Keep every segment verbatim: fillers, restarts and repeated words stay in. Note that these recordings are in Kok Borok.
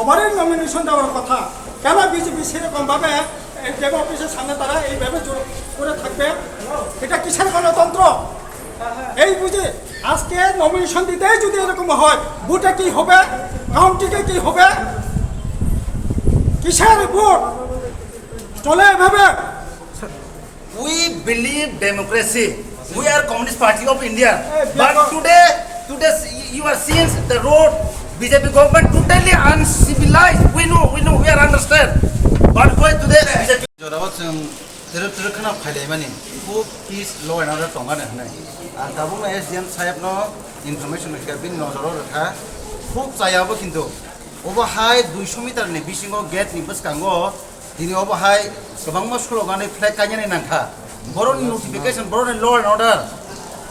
পরের নমিনেশন দেওয়ার কথা। কেন বিজেপি সেরকম ভাবে এই ডেমোক্রেসির সামনে তারা এইভাবে জোর করে থাকবে? এটা কিসের গণতন্ত্র? এই বুঝে আজকে নমিনেশন দিতেই যদি এরকম হয়, ভোটে কি হবে? কাউন্টিংয়ে কি হবে? কিসের ভোট চলে এভাবে? We believe democracy. We are Communist Party of India. But today, today you are seeing the road, B J P government totally uncivilized. We know, we know, we are understand. But why today B J P? Jorao chwng twrwk twrwk kheno phailaimani, khub peace, law and order tongmani hwnwi. Ang tabukno S D M sahebno information rwkha, bini nojoro rwkha, khub chaya obo kintu. Obo hai duiso meter ni bisingo gate ni bwskango tini obo hai kwbangma slogan ni flag kainani nangkha. Boroni notification, boroni law and order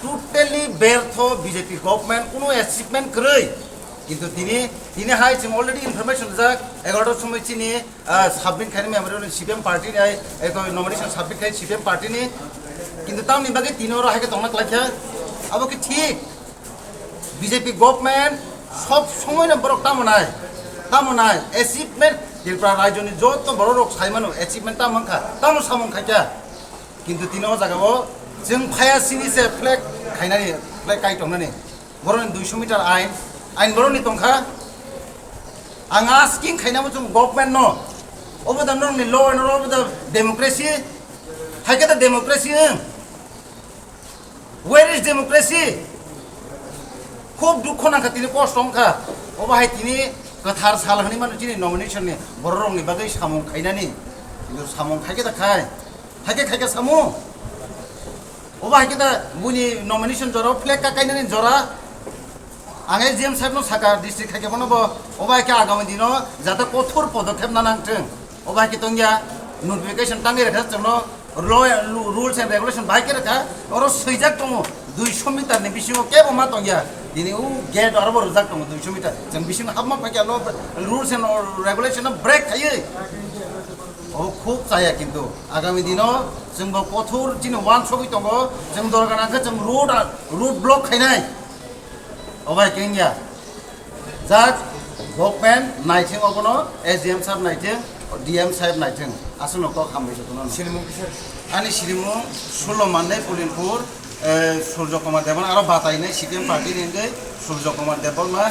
totally bertho B J P government, kuno achievement kwrwi. Kintu tini, tini hai chwng already information rijak, egaroh somoi chini, ah, submit khaini memorial C P M party ni, eh, nomination submit khai C P M party ni. Kintu tamni bagwi tini oro hai khe tongna klaikha, abo khe thik. B J P government sob somoi no borok tamo nai, tamo nai, achievement, Tripura rajyo ni joto borok rok sai mano achievement tamo wngkha, tamo samung khaikha. Kintu tini o jaga o chwng phaya sini se flag khainani, flag kai tongnani. Borok ni duiso meter ain, ain borok ni tongkha. Ang asking khainamo chwng government no, obo da norok ni law and order, obo da democracy, hai khe da democracy wng? Where is democracy? Khub dukho nangkha, tini kosto wngkha. Obo hai tini kwthar sal hwnwi mano chini nomination ni borok rokni bagwi samung khainani. Kintu samung khai khe da khai. Hai khe khai khe samung. Obo hai khe da buini nomination jora, flag ka kainani jora. Ang S D M saheb no saka district hai khe bono bo. Obo hai khe agami dino jate kothor podokhep na nangthwng. Obo hai khe tongya notification tangwi rwkha chwngno. Law, rules and regulation bahai khe rwkha, oro swijak tongo, duiso meter ni bisingo kebo ma tongya. Tini o gate aro bo rwjak tongo duiso meter. Chwng bisingo hapma phaikha lo rules and regulation no break khaiwi. O khub chaya kintu. Agami dino chwng bo kothor chini uansugwi tongo. Chwng dorga nangkhe chwng road, road block khainai. Obo hai khe wngya. Just government naithwng obono, S D M saheb naithwng, D M saheb naithwng. Aswkno kok hambai jotono. Sinimung kisa? Ani sinimung Sulo Mandai Pulinpur, eh, Surjo Kumar Debbarma, aro batainai C P M party ni wngwi Surjo Kumar Debbarma,